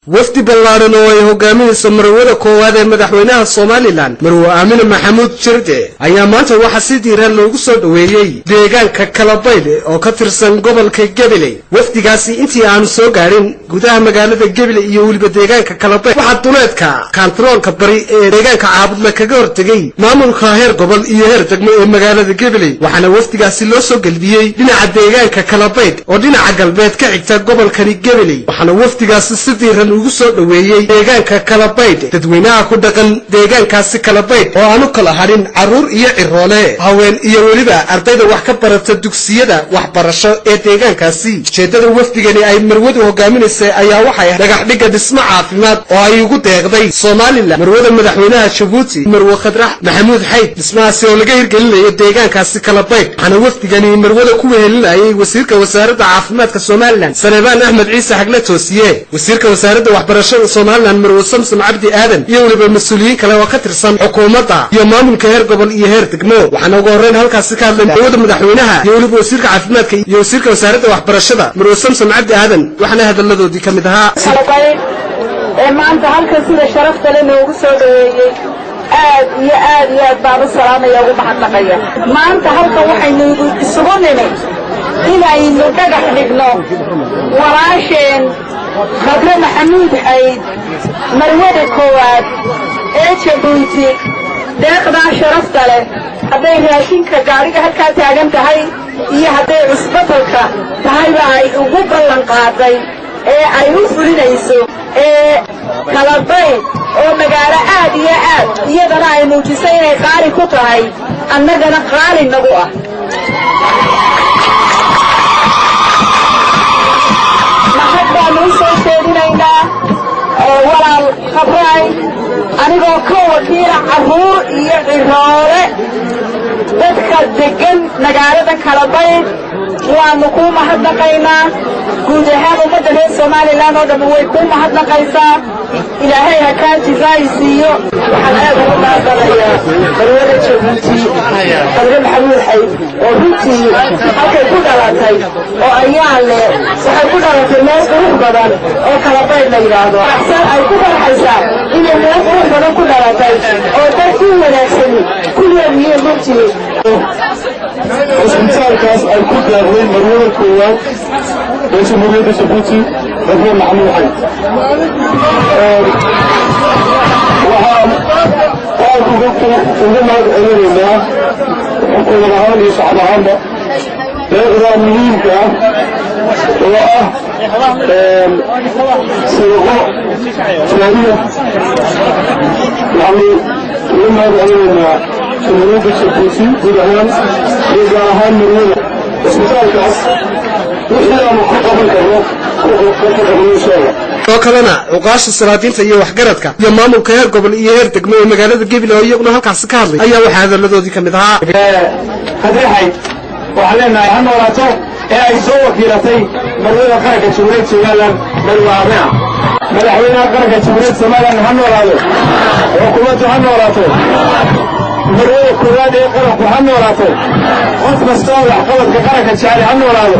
Wafdi ballaaran oo ay hogaaminayso marwada koowaad ee madaxweynaha Somaliland, Marwo Aamine Maxamuud Jirde, ayaa maanta waxaa si diiran loogu soo dhoweeyey deegaanka Kalabaydh oo ka tirsan gobolka Gabiley. Wafdigaasi intii aanu soo gaadhin gudaha magaalada Gabiley iyo weliba deegaanka Kalabaydh, waxaa duleedka kantaroolka bari ee deegaanka Caabudle kaga hortegey maamulka heer gobol iyo heer degmo ee magaalada Gabiley, waxaana wafdigaasi loo soo gelbiyey dhinaca deegaanka Kalabaydh oo dhinaca galbeed ka xigta gobolkani Gabiley. Waxaana wafdigaasi si diiran ugu soo dhoweeyey deegaanka Kalabaydh dadweynaha ku dhaqan deegaankaasi Kalabaydh oo aanu kala hadhin carruur iyo ciroole, haween iyo weliba ardayda wax ka barata dugsiyada waxbarasho ee deegaankaasi. Ujeeddada wafdigani ay marwadu hogaaminaysay ayaa waxay dhagax dhigga dhismo caafimaad oo ay ugu deeqday Somaliland marwada madaxweynaha Jabuuti, Marwo Khadrax Maxamuud Xayd, dhismahaasi oo laga hirgelinayo deegaankaasi Kalabaydh. Waxaana wafdigani marwada ku wehelinayay wasiirka wasaaradda caafimaadka Somaliland, Saleebaan Axmed Ciise Xagle Toosiye, wasiirka wasaaradda waxbarashada Somaliland, Marwo Samsom Cabdi Aadan, iyo weliba mas-uuliyiin kale oo ka tirsan xukuumadda iyo maamulka heer gobol iyo heer degmo. Waxaana ugu horreyn halkaasi ka hadlay marwada madaxweynaha iyo weliba wasiirka caafimaadka iyo wasiirka wasaaradda waxbarashada, Marwo Samsom Cabdi Aadan, waxaana hadalladoodii ka mid ahaa: Ee maanta halkan sida sharafta le noogu soo dhoweeyey, aad iyo aad iyo aad baan u salaamaya, ugu mahadnaqaya. Maanta halkan waxaynu isugu nimid inaynu dhagax dhigno walaasheen Khadre Maxamuud Xayd, marwada koowaad ee Jabuuti, deeqdaa sharafta leh, hadday raashinka gaadhiga halkaa taagan tahay iyo hadday cusbatalka tahayba ay ugu ballan qaaday ee ay u fulinayso ee Kalabayd oo magaalo aad iyo aad iyadana ay muujisay inay qaali ku tahay, annagana qaali nagu ah. Mahad baanu u soo jeedinaynaa walaal Khabraay, anigoo ka wakiila carruur iyo ciroole dadka deggan magaalada Kalabayd, waannu kuu mahadnaqaynaa. Guud ahaan ummadda reer Somaliland oo dhammi way kuu mahadnaqaysaa. Ilaahay ha kaa jisaayi siiyo. Waxaan aad ugu mahadnaqayaa marwada Jabuuti, Khadre Maxamuud Xayd, oo runtii halkay ku dhalatay oo ayaan leh, waxay ku dhalatay meel qurux badan oo Kalabayd la yidhaahdo. Axsan ay ku farxaysaa inay meel qurux badan ku dhalatay oo dad ku wanaagsani ku nool yihiin runtii. Cisbitaalkaas ay ku deeqday marwada koowaad ee Jamhuuriyadda Jabuuti, Khadre Maxamuud Xayd, waxaan aad uga mahad celinaynaa xukuumad ahaan iyo shacab ahaanba deeqdaa muhiimka ah oo ah sadaqo jaariya. Waxaanu uga mahad celinaynaa Jamhuuriyadda Jabuuti guud ahaan iyo gaar ahaan marwada cisbitaalkaas wixii aanu ka qaban karno ka qabno, insha Allah. Oo kalena cuqaasha, salaadiinta iyo waxgaradka iyo maamulka heer gobol iyo heer degmo ee magaalada Gabiley oo iyaguna halkaasi ka hadlay ayaa waxaa hadalladoodii ka mid ahaa: Khadre Xayd waxaan leenahay ha noolaato ee ay soo wakiilatay marwada qaranka Jamhuuriyadda Somaliland, Marwa Aamina. Madaxweynaha qaranka Jamhuuriyadda Somaliland ha noolaado, xukuumaddu ha noolaato, marwada koowaad ee qaranku ha noolaato, qof kastoo waxqabadka qaranka jecel ha noolaado.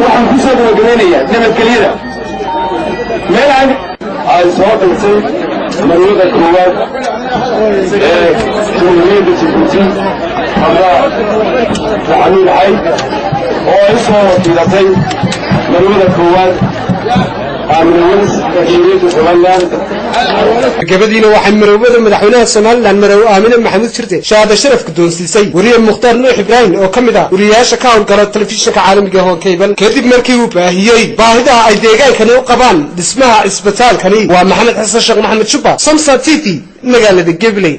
Waxaan ku soo gabagabeynayaa nabadgelyada meelaan ay soo dhigtay marwada koowaad ee Jamhuuriyadda Jabuuti, Khadra Maxamuud Xayd, oo ay soo wakiilatay marwada koowaad Aamina Welis ee Jamhuuriyadda Somaliland. Gabadiina waxay marwada madaxweynaha Somaliland, Marow Aamine Maxamuud Jirde, shahaado sharaf guddoonsiisay weriye Mukhtaar Nuux Ibraahim oo ka mid ah weriyayaasha ka howlgala telefishinka caalamiga Horn Cable, kadib markii uu baahiyey baahidaha ay deegaankani u qabaan dhismaha cisbitaalkani. Waa Maxamed Xasan Sheekh Maxamed Juba, Somsa TV, magaalada Gabiley.